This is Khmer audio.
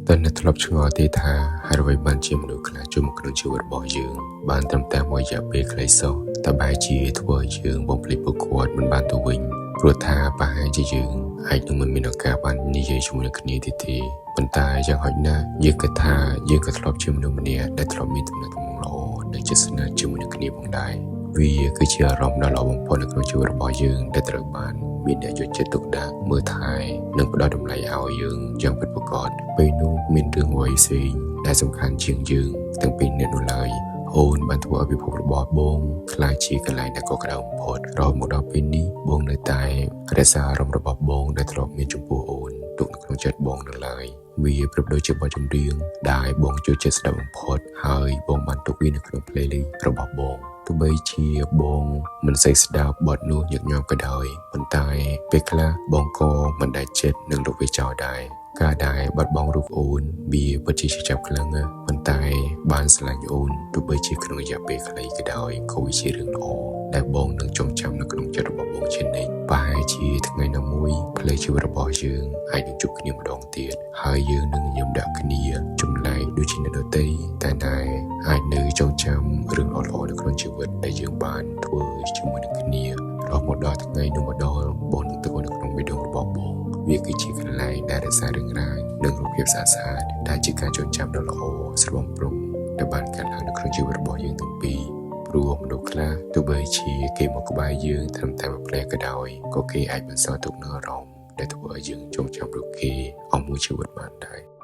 តើអ្នកធ្លាប់ឆ្ងល់ទេថាហេតុអ្វីបានជាមនុស្សខ្លះចូលមកក្នុងជីវិតរបស់យើងបានត្រឹមតែមួយរយៈពេលខ្លីសោះតែបែរជាធ្វើឲ្យយើងបំភ្លេចពួកគាត់មិនបានទៅវិញព្រោះថាប្រហែលជាយើងអាចនឹងមិនមានឱកាសបាននិយាយជាមួយនឹងគ្នាទៀតទេប៉ុន្តែយ៉ាងហោចណាស់យើងគិតថាយើងក៏ធ្លាប់ជាមនុស្សម្នាក់ដែលធ្លាប់មានទំនាក់ទំនងល្អនិងជិតស្និទ្ធជាមួយនឹងគ្នាផងដែរវាគឺជាអារម្មណ៍ដ៏ល្អបំផុតនៅក្នុងជីវិតរបស់យើងដែលត្រូវបានមានអ្នកយកចិត្តទុកដាក់មើលថែនិងផ្ដល់តម្លៃឲ្យយើងយ៉ាងពិតប្រាកដពេលនោះមានរឿងអ្វីផ្សេងដែលសំខាន់ជាងយើងទាំងពីរនាក់នោះឡើយអូនបានធ្វើឲ្យពិភពរបស់បងក្លាយជាកន្លែងដែលកក់ក្ដៅបំផុតរហូតមកដល់ពេលនេះបងនៅតែរក្សាអារម្មណ៍របស់បងដែលធ្លាប់មានចំពោះអូនទុកនៅក្នុងចិត្តបងនៅឡើយវាប្រៀបដូចជាបទចម្រៀងដែលបងចូលចិត្តស្ដាប់បំផុតហើយបងបានទុកវានៅក្នុង playlist របស់បងទោះបីជាបងមិនសូវស្ដាប់បទនោះញឹកញាប់ក៏ដោយប៉ុន្តែពេលខ្លះបងក៏មិនដែលចិត្តនឹងលុបវាចោលដែរការដែលបាត់បង់រូបអូនវាពិតជាឈឺចាប់ខ្លាំងណាស់ប៉ុន្តែបានស្រឡាញ់អូនទោះបីជាក្នុងរយៈពេលខ្លីក៏ដោយក៏វាជារឿងល្អដែលបងនឹងចងចាំនៅក្នុងចិត្តរបស់បងជានិច្ចប្រហែលជាថ្ងៃណាមួយផ្លូវជីវិតរបស់យើងអាចនឹងជួបគ្នាម្ដងទៀតហើយយើងនឹងញញឹមដាក់គ្នាចម្លែកដូចជាអ្នកដទៃតែតែអាចនៅចងចាំរឿងល្អៗនៅក្នុងជីវិតដែលយើងបានធ្វើជាមួយនឹងគ្នារហូតមកដល់ថ្ងៃនោះមកដល់បងនឹងទុកនៅក្នុងបេះដូងរបស់បងវាគឺជាកន្លែងដែលរក្សារឿងរ៉ាវនិងរូបភាពស្អាតៗដែលជាការចងចាំដ៏ល្អស្របំព្រងដែលបានកើតឡើងនៅក្នុងជីវិតរបស់យើងទាំងពីរព្រោះមនុស្សខ្លះទោះបីជាគេមកក្បែរយើងត្រឹមតែមួយភ្លែតក៏ដោយក៏គេអាចបន្សល់ទុកនូវអារម្មណ៍ដែលធ្វើឲ្យយើងចងចាំរូបគេអស់មួយជីវិតបានដែរ។